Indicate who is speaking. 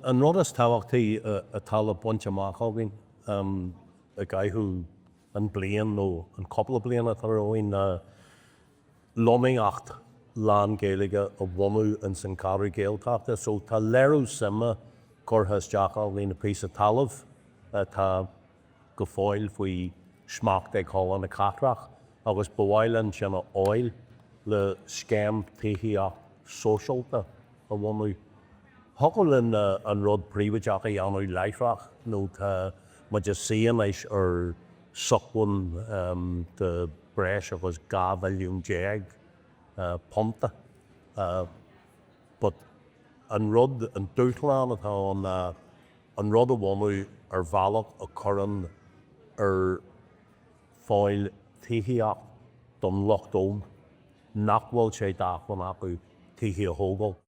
Speaker 1: an rud is tábhachtaí atá le baint amach againn i gcaitheamh an bliain nó an cúpla bliain atá romhainn ná lonnaíocht lán-Ghaeilge a bhunú ins an Cheathrú Gaeltachta. So tá léiriú suime curtha isteach againn i píosa talaimh atá go fóill faoi smacht ag Halla na Cathrach agus ba mhaith linn sin a fháil le scéim tithíocht sóisialta a bhunú. Thiocfadh linn an rud príobháideach a dhéanamh láithreach nó tá muid ag suí anois ar sócmhainn de breis agus 12 mhilliún punt. But an rud, an dúshlán atá ann ná an rud a bhunú ar bhealach a chuireann ar fáil tithíocht don lucht óg nach bhfuil sé d'acmhainn acu tithe a thógáil.